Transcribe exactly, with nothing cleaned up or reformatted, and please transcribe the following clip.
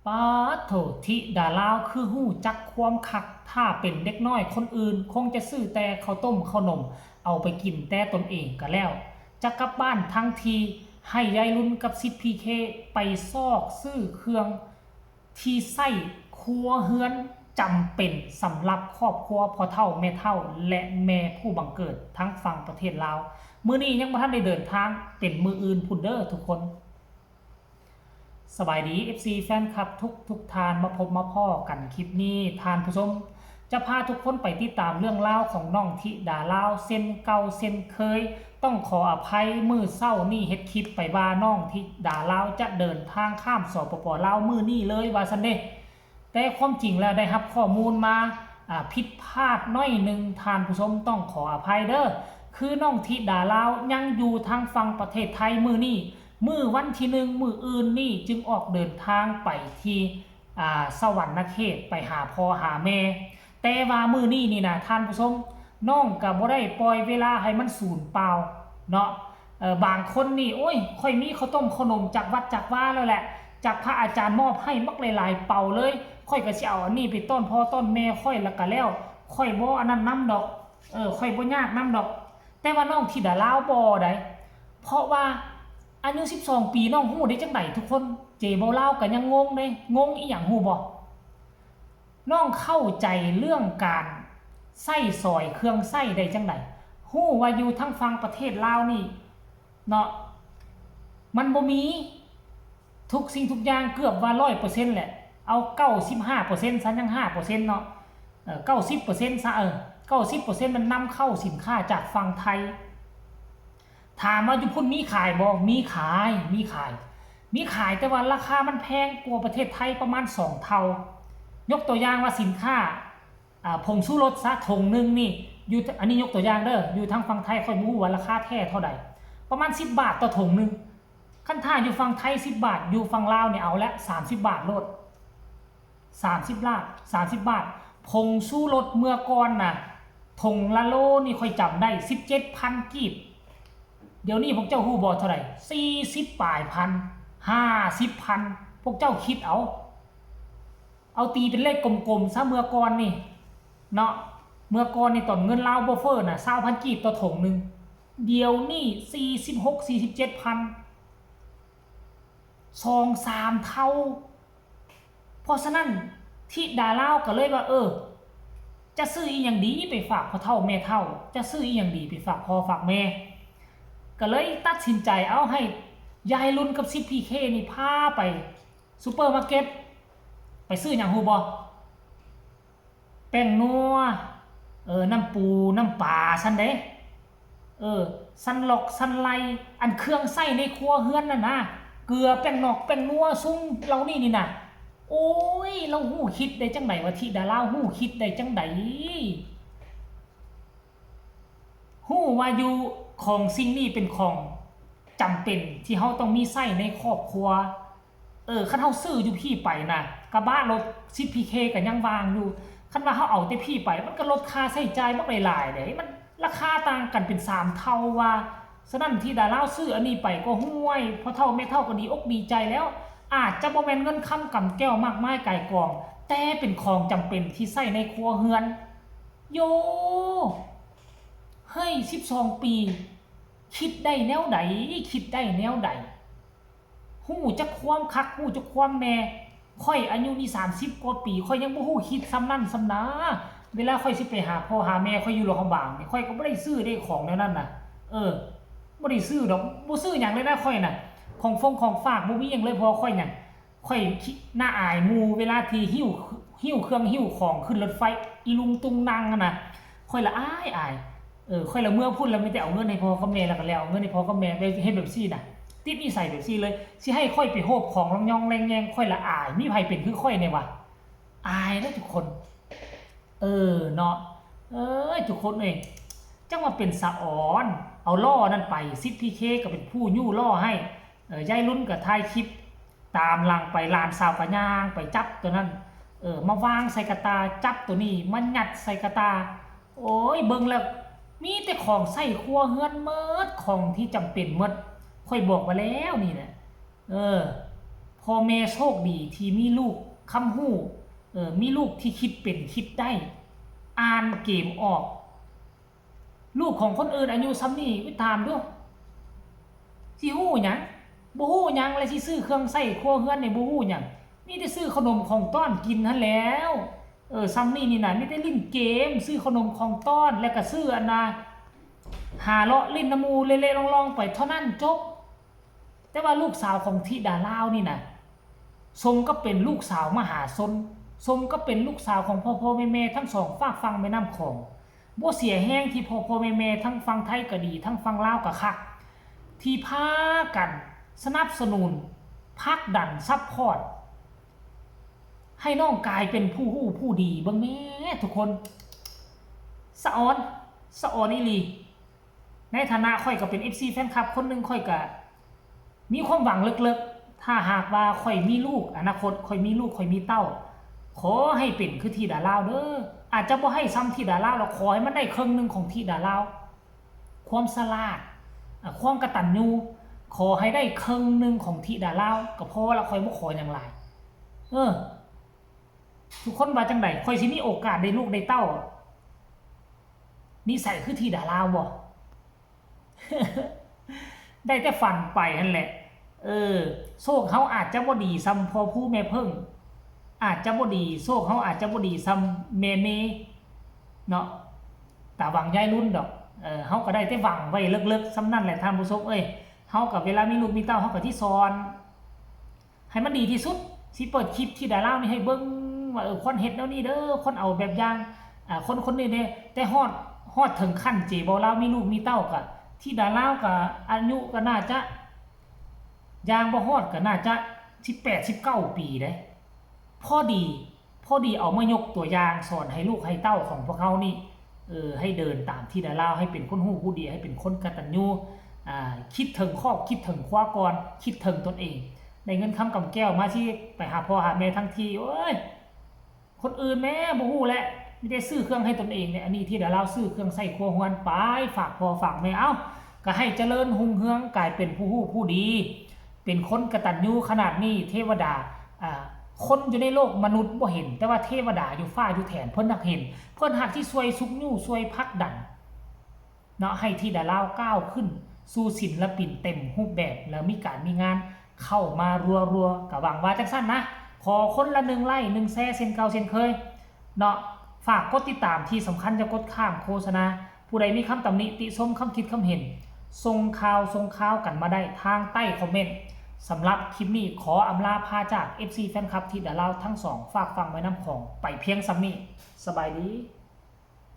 ป๊าดโถ ธิดาลาวคือฮู้จักความคัก ถ้าเป็นเด็กน้อยคนอื่น คงจะซื้อแต่ข้าวต้มข้าวนม เอาไปกินแต่ตนเองก็แล้ว จะกลับบ้านทั้งที ให้ยายลุนกับสิทธิ์พีเคไปซอกซื้อเครื่อง ที่ใช้ครัวเรือนจำเป็นสำหรับครอบครัวพ่อเฒ่าแม่เฒ่า และแม่ผู้บังเกิดทั้งฝั่งประเทศลาว มื้อนี้ยังบ่ทันได้เดินทาง เป็นมื้ออื่นพุ้นเด้อทุกคน สบายดี เอฟซี แฟนคลับทุกทุกท่าน มาพบมาพ้อกันคลิปนี้ ท่านผู้ชม จะพาทุกคนไปติดตามเรื่องราวของน้องธิดาลาว เช่นเก่าเช่นเคย ต้องขออภัย มื้อเช้านี้เฮ็ดคลิปไปว่าน้องธิดาลาวจะเดินทางข้าม สปป ลาว มื้อนี้เลยว่าซั่นเด้ แต่ความจริงแล้วได้รับข้อมูลมา อ่า ผิดพลาดหน่อยหนึ่ง ท่านผู้ชมต้องขออภัยเด้อ คือน้องธิดาลาวยังอยู่ทางฝั่งประเทศไทยมื้อนี้ มื้อวันที่หนึ่ง มื้ออื่นนี่จึงออกเดินทางไปที่ อ่า สะหวันนะเขต ไปหาพ่อหาแม่ แต่ว่ามื้อนี้นี่นะท่านผู้ชม น้องก็บ่ได้ปล่อยเวลาให้มันสูญเปล่าเนาะ เอ่อ บางคนนี่ โอ้ย ข้อยมีข้าวต้มข้าวนมจากวัดจากวาแล้วแหละ จากพระอาจารย์มอบให้บักหลายๆเป่าเลย ข้อยก็สิเอาอันนี้ไปต้อนพ่อต้อนแม่ข้อยแล้วก็แล้ว ข้อยบ่อันนั้นนำดอก เออ ข้อยบ่ยากนำดอก แต่ว่าน้องธิดาลาวบ่ได้ เพราะว่าอายุสิบสองปี น้องฮู้ได้จั่งใดทุกคน เจเว้าลาวก็ยังงงเด้ งงอีหยังฮู้บ่ น้องเข้าใจเรื่องการใช้สอยเครื่องใช้ได้จั่งใด ฮู้ว่าอยู่ทางฝั่งประเทศลาวนี่เนาะ มันบ่มี ทุกสิ่งทุกอย่างเกือบว่าร้อยเปอร์เซ็นต์แหละ เอาเก้าสิบห้าเปอร์เซ็นต์ซะ ยังห้าเปอร์เซ็นต์เนาะ เอ่อ เก้าสิบเปอร์เซ็นต์ซะ เออ เก้าสิบเปอร์เซ็นต์มันนำเข้าสินค้าจากฝั่งไทย ถามว่าอยู่พุ้นมีขายบ่ มีขาย มีขาย มีขาย แต่ว่าราคามันแพงกว่าประเทศไทยประมาณสองเท่า ยกตัวอย่างว่าสินค้า อ่า ผงชูรสซะ ถุงหนึ่งนี่ อยู่ อันนี้ยกตัวอย่างเด้อ อยู่ทางฝั่งไทยข้อยบ่ฮู้ว่าราคาแท้เท่าใด ประมาณสิบบาทต่อถุงหนึ่ง คันถ้าอยู่ฝั่งไทยสิบบาท อยู่ฝั่งลาวนี่เอาละ สามสิบบาทโลด สามสิบ บาท สามสิบบาท ผงชูรสเมื่อก่อนน่ะ ถุงละโลนี่ข้อยจำได้ สิบเจ็ดพันกีบ เดี๋ยวนี้พวกเจ้าฮู้บ่เท่าใด สี่สิบปลายพัน ห้าสิบพัน พวกเจ้าคิดเอา เอาตีเป็นเลขกลมๆซะ เมื่อก่อนนี่เนาะ เมื่อก่อนนี่ตอนเงินลาวบ่เฟ้อน่ะ ซาวพันกีบต่อถุงหนึ่ง เดี๋ยวนี้ สี่สิบหก สี่สิบเจ็ดพัน สองสามเท่า เพราะฉะนั้นธิดาลาวก็เลยว่า เออ จะซื้ออีหยังดีไปฝากพ่อเฒ่าแม่เฒ่า จะซื้ออีหยังดีไปฝากพ่อฝากแม่ ก็เลยตัดสินใจเอาให้ยายลุนกับสิทธิ์พีเคนี่พาไปซูเปอร์มาร์เก็ต ไปซื้อหยังฮู้บ่ แป้งนัว เออ น้ำปู น้ำปลา ซั้นเด้ เออ ซั้นล็อก ซั้นไล อันเครื่องใช้ในครัวเรือนน่ะนะ เกลือ แป้งนอก แป้งนัว ซุมเหล่านี้นี่นะ โอ้ย ลาวฮู้คิดได้จั่งใดวะ ธิดาลาวฮู้คิดได้จั่งใด ฮู้ว่าอยู่ของสิ่งนี้เป็นของจำเป็นที่เฮาต้องมีใช้ในครอบครัว เออ คันเฮาซื้ออยู่พี้ไปนะ กระบะรถสิทธิ์พีเคก็ยังว่างอยู่ คันว่าเฮาเอาแต่พี้ไป มันก็ลดค่าใช้จ่ายบักหลายๆเด้ มันราคาต่างกันเป็นสามเท่าว่า ฉะนั้นธิดาลาวซื้ออันนี้ไปก็ห่วย พ่อเฒ่าแม่เฒ่าก็ดีอกดีใจแล้ว อาจจะบ่แม่นเงินคำกำแก้วมากมายก่ายกอง แต่เป็นของจำเป็นที่ใช้ในครัวเรือน โย เฮ้ย สิบสองปี คิดได้แนวใด คิดได้แนวใด ฮู้จักความคัก ฮู้จักความแน่ ข้อยอายุนี่สามสิบกว่าปี ข้อยยังบ่ฮู้คิดส่ำนั้นส่ำนา เวลาข้อยสิไปหาพ่อหาแม่ข้อยอยู่หลวงพระบางนี่ ข้อยก็บ่ได้ซื้อเด้ของแนวนั้นน่ะ เออ บ่ได้ซื้อดอก บ่ซื้อหยังเลยนะข้อยน่ะ ของฟงของฝากบ่มีหยังเลย เพราะข้อยหยัง ข้อยขี้ น่าอายหมู่ เวลาที่หิ้ว หิ้วเครื่องหิ้วของขึ้นรถไฟ อีลุงตุงนังหั้นน่ะ ข้อยละอายอาย เออ ข้อยละเมือพุ้นแล้วมีแต่เอาเงินให้พ่อกับแม่ แล้วก็แล้วเอาเงินให้พ่อกับแม่ ไปเฮ็ดแบบซี้น่ะ ติดนิสัยแบบซี้เลย สิให้ข้อยไปโฮบของลองยองแลงแยง ข้อยละอาย มีไผเป็นคือข้อยแหน่วะ อายเด้อทุกคน เออ เนาะ เอ้ย ทุกคนเอ้ย จั่งว่าเป็นสะออน เอาล่อนั่นไป สิทธิ์พีเคก็เป็นผู้ยู้ล่อให้ เออ ยายลุนก็ถ่ายคลิปตามหลังไป หลานสาวก็ย่างไปจับตัวนั้น เออ มาวางใส่กะตา จับตัวนี้ มายัดใส่กะตา โอ้ย เบิ่งแล้ว มีแต่ของใช้ครัวเรือนหมด ของที่จำเป็นหมด ข้อยบอกว่าแล้วนี่แหละ เออ ข พ่อแม่โชคดีที่มีลูกคำฮู้ เออ มีลูกที่คิดเป็นคิดได้ อ่านเกมออก ลูกของคนอื่นอายุส่ำนี้ไปถามดู สิฮู้หยัง บ่ฮู้หยัง และสิซื้อเครื่องใช้ครัวเรือนนี่บ่ฮู้หยัง มีแต่ซื้อขนมของต้อนกินหั้นแหล้ว เออ ส่ำนี้นี่นะ มีแต่เล่นเกม ซื้อขนมของต้อน แล้วก็ซื้ออันน่ะ หาเลาะเล่นนำหมู่เละๆล่องๆไปเท่านั้นจบ แต่ว่าลูกสาวของธิดาลาวนี่นะ สมกับเป็นลูกสาวมหาชน สมกับเป็นลูกสาวของพ่อๆแม่ๆทั้งสองฟากฝั่งแม่น้ำของ บ่เสียแฮงที่พ่อๆแม่ๆทั้งฝั่งไทยก็ดี ทั้งฝั่งลาวก็คัก ที่พากันสนับสนุน ผลักดัน ซัพพอร์ต ให้น้องกลายเป็นผู้ฮู้ผู้ดี เบิ่งแหน่ทุกคน สะออน สะออนอีหลี ในฐานะข้อยก็เป็น เอฟซี แฟนคลับคนหนึ่ง ข้อยก็มีความหวังเลิกๆ ถ้าหากว่าข้อยมีลูก อนาคตข้อยมีลูก ข้อยมีเต้า ขอให้เป็นคือธิดาลาวเด้อ อาจจะบ่ให้ส่ำธิดาลาวหรอก ขอให้มันได้ครึ่งหนึ่งของธิดาลาว ความฉลาด อ่ะ ความกตัญญู ขอให้ได้ครึ่งหนึ่งของธิดาลาว ก็พอละ ข้อยบ่ขอหยังหลาย เออ ทุกคนว่าจั่งใด ข้อยสิมีโอกาสได้ลูกได้เต้า นิสัยคือธิดาลาวบ่ ได้แต่ฝันไปหั้นแหละ เออ โชคเฮาอาจจะบ่ดีส่ำพ่อภูแม่เพิ่ง อาจจะบ่ดี โชคเฮาอาจจะบ่ดีส่ำแม่เมย์เนาะ ตาหวังยายรุ่นดอก เออ เฮาก็ได้แต่หวังไว้เลิกๆส่ำนั้นแหละท่านผู้ชมเอ้ย เฮาก็เวลามีลูกมีเต้า เฮาก็สิสอน ให้มันดีที่สุด สิเปิดคลิปธิดาลาวนี่ให้เบิ่งว่า เออ ควรเฮ็ดแนวนี้เด้อ ควรเอาแบบอย่าง อ่า คนคนนี้เด้ แต่ฮอด ฮอดถึงขั้นเจบ่าวลาวมีลูกมีเต้าก็ ธิดาลาวก็อายุก็น่าจะ ย่างบ่ฮอดก็น่าจะสิบแปด สิบเก้าปีเด้ พอดี พอดีเอามายกตัวอย่างสอนให้ลูกให้เต้าของพวกเฮานี่ เออ ให้เดินตามธิดาลาว ให้เป็นคนฮู้ผู้ดี ให้เป็นคนกตัญญู อ่า คิดถึงครอบ คิดถึงครัวก่อน คิดถึงตนเอง ได้เงินคำกำแก้วมาสิไปหาพ่อหาแม่ทั้งที โอ้ย คนอื่นแหมบ่ฮู้แหละ มีแต่ซื้อเครื่องให้ตนเองเนี่ย อันนี้ธิดาลาวซื้อเครื่องใช้ครัวเรือนไปฝากพ่อฝากแม่ เอ้า ก็ให้เจริญรุ่งเรือง กลายเป็นผู้ฮู้ผู้ดี เป็นคนกตัญญูขนาดนี้ เทวดา อ่า คนอยู่ในโลกมนุษย์บ่เห็น แต่ว่าเทวดาอยู่ฟ้าอยู่แถนเพิ่นฮักเห็น เพิ่นฮักที่ช่วยชุบชูช่วยผลักดัน เนาะ ให้ธิดาลาวก้าวขึ้นสู่ศิลปินเต็มรูปแบบ แล้วมีการมีงานเข้ามารัวๆ ก็หวังว่าจั่งซั้นนะ ขอคนละหนึ่งไลค์ หนึ่งแชร์ เช่นเก่าเช่นเคย เนาะ ฝากกดติดตาม ที่สำคัญอย่ากดข้ามโฆษณา ผู้ใดมีคำตำหนิติชม คำคิดคำเห็น ส่งข่าวส่งข่าวกันมาได้ทางใต้คอมเมนต์ สำหรับคลิปนี้ขออำลาพาจาก เอฟซี แฟนคลับธิดาลาวทั้งสองฟากฝั่งแม่น้ำของไปเพียงส่ำนี้ สบายดี